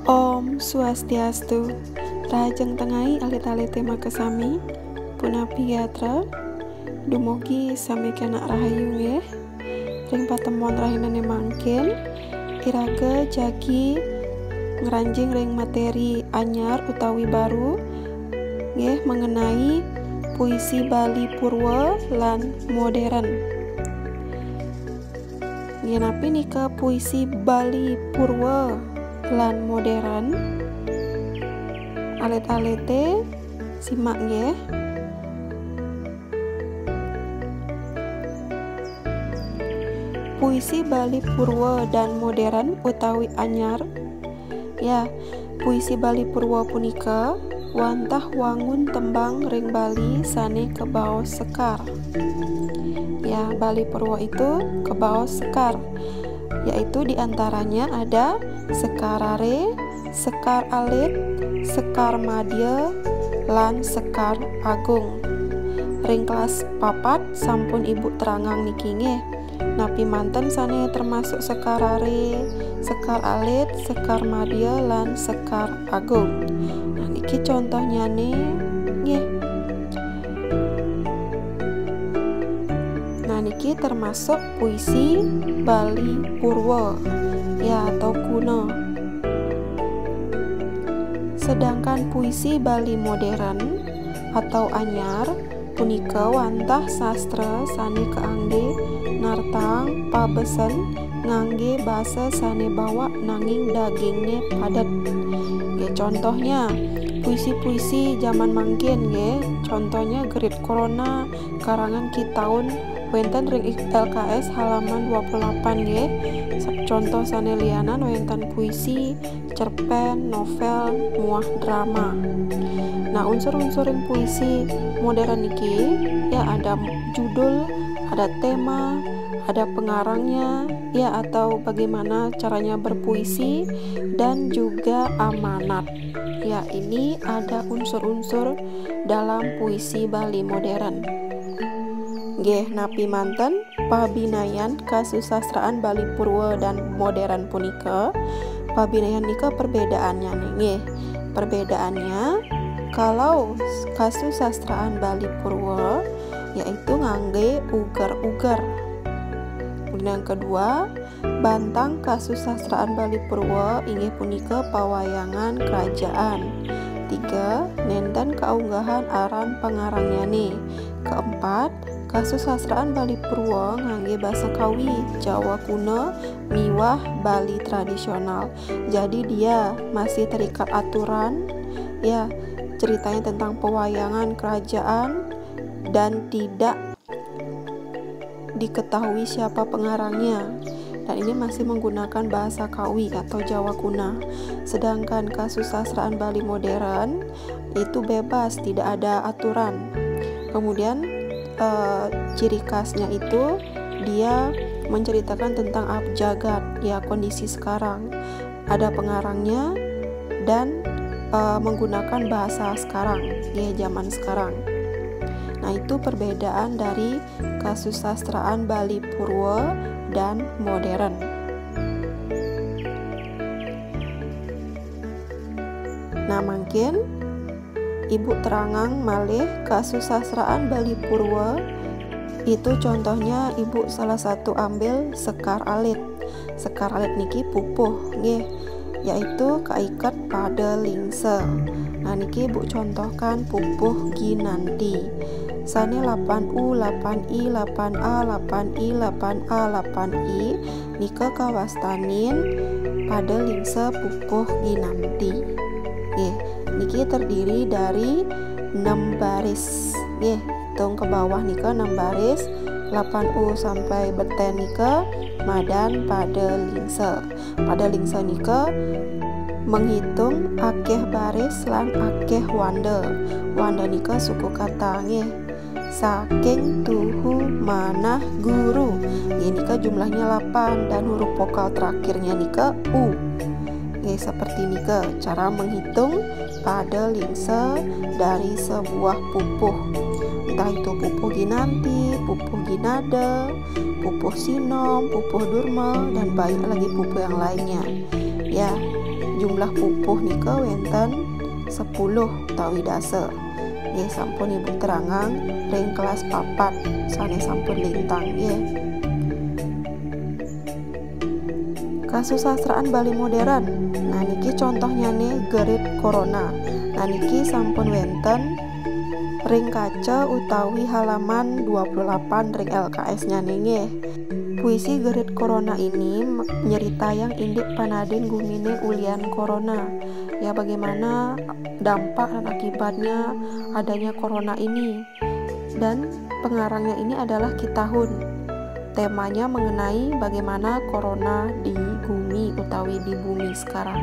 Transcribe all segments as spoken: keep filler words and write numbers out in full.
Om Swastiastu. Rahajeng tengai alit-alite makasami. Punapi gatra? Dumugi sami kenak rahayu nggih. Ring patemon rahinane mangkin, iraga jagi ngranjing ring materi anyar utawi baru nggih mengenai puisi Bali Purwa lan modern. Nggih, napi nika puisi Bali Purwa lan modern? Alit-alite simak nggih. Puisi Bali Purwa dan modern utawi anyar. Ya, puisi Bali Purwa punika wantah wangun tembang ring Bali sane kabaos sekar. Ya, Bali Purwa itu kabaos sekar, yaitu diantaranya ada Sekar Are, Sekar Alit, Sekar Madya, lan Sekar Agung. Ring kelas papat sampun Ibu terangang niki nggih. Napi manten sane termasuk Sekar Are, Sekar Alit, Sekar Madya, lan Sekar Agung. Nah, niki contohnyane nggih. Nah, niki termasuk puisi Bali Purwa, ya, atau kuno. Sedangkan puisi Bali modern atau anyar punika wantah sastra sane kaangge nartang pabesen ngangge basa sane bawak nanging dagingne padet. Nggih, contohnya, puisi-puisi jaman mangkin, nggih. Contohnya Gerit Corona karangan Ki Taun, wenten ring L K S halaman dua puluh delapan, nggih. Sa-, contoh sane lianan wenten puisi, cerpen, novel, muah drama. Nah, unsur-unsur ring puisi modern niki, ya, ada judul, ada tema, ada pengarangnya, ya, atau bagaimana caranya berpuisi, dan juga amanat. Ya, ini ada unsur-unsur dalam puisi Bali modern. Nggih, napi manten pabinayan kasusastraan Bali Purwa dan modern punika? Pabinayan nika perbedaannya nggih. Perbedaannya, kalau kasusastraan Bali Purwa yaitu ngangge uger-uger. Kemudian yang kedua, bantang kasusastraan Bali Purwa inggih punika pawayangan kerajaan. Tiga, nenten kaunggahan aran pangarangnyane. Keempat, kasusastraan Bali Purwa ngangge basa Kawi, Jawa Kuna, miwah Bali tradisional. Jadi dia masih terikat aturan, ya, ceritanya tentang pewayangan kerajaan dan tidak diketahui siapa pengarangnya. Dan ini masih menggunakan bahasa Kawi atau Jawa Kuna. Sedangkan kasusastraan Bali modern itu bebas, tidak ada aturan. Kemudian, eh, ciri khasnya itu dia menceritakan tentang ab-, jagat, ya, kondisi sekarang. Ada pengarangnya dan, eh, menggunakan bahasa sekarang, ya, zaman sekarang. Nah, itu perbedaan dari kasusastraan Bali Purwa dan modern. Nah, mangkin Ibu terangang malih kasusastraan Bali Purwa, itu contohnya Ibu salah satu ambil Sekar Alit. Sekar Alit niki pupuh, nggih, yaitu kaiket pada lingsa. Nah, niki Ibu contohkan pupuh Ginanti. Sane lapan U, lapan I, lapan A, lapan I, lapan A, lapan I, nika kawastanin pada lingsa pupuh Ginanti. Nggih, niki terdiri dari enam baris. Nggih, hitung ke bawah nika enam baris, lapan U sampai beten nika madan pada lingsa. Pada lingsa nika menghitung akeh baris lan akeh wanda. Wanda nika suku kata, nggih. Saking tuhu manah guru. Nggih, nika jumlahnya lapan dan huruf vokal terakhirnya nika U. Nggih, seperti nika cara menghitung pada lingsa dari sebuah pupuh. Entah itu pupuh Ginanti, pupuh Ginada, pupuh Sinom, pupuh Durma, dan banyak lagi pupuh yang lainnya. Ya, Jumlah pupuh nika wenten sepuluh utawi dasa. Nggih, sampun Ibu terangang ring kelas papat sane sampun lintang, nggih. Kasusastraan Bali modern. Nah, niki contohnyane gerit corona. Nah, niki sampun wenten ring kaca utawi halaman dua puluh delapan ring L K S-nyane, nggih. Puisi gerit corona ini me-, nyeritayang indik panadin gumine ulian corona. Ya, bagaimana dampak dan akibatnya adanya corona ini. Dan pengarangnya ini adalah Ki Tahun. Temanya mengenai bagaimana corona di gumi utawi di bumi sekarang.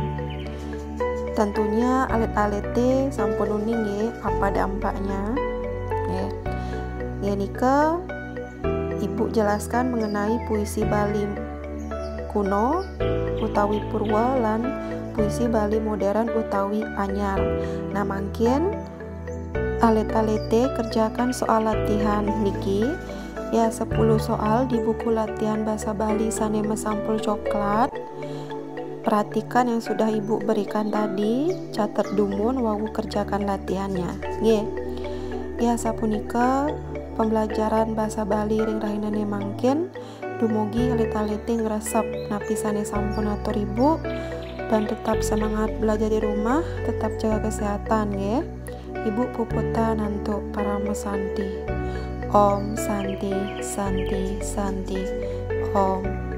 Tentunya alit-alite sampun uning, nggih, apa dampaknya. Nggih. Nggih, nika Ibu jelaskan mengenai puisi Bali kuno utawi purwa lan puisi Bali modern utawi anyar. Nah, mangkin alit-alite kerjakan soal latihan niki. Ya, sepuluh soal di buku latihan basa Bali sane masampul coklat. Perhatikan yang sudah Ibu berikan tadi, catet dumun wau kerjakan latihannya. Nggih. Ya, sapunika pembelajaran basa Bali ring rahinane mangkin. Dumugi alit-alite ngresep napi sane sampun atur Ibu, dan tetap semangat belajar di rumah, tetap jaga kesehatan, nggih. Ibu puputang antuk parama santi. Om Santi, Santi, Santi. Om.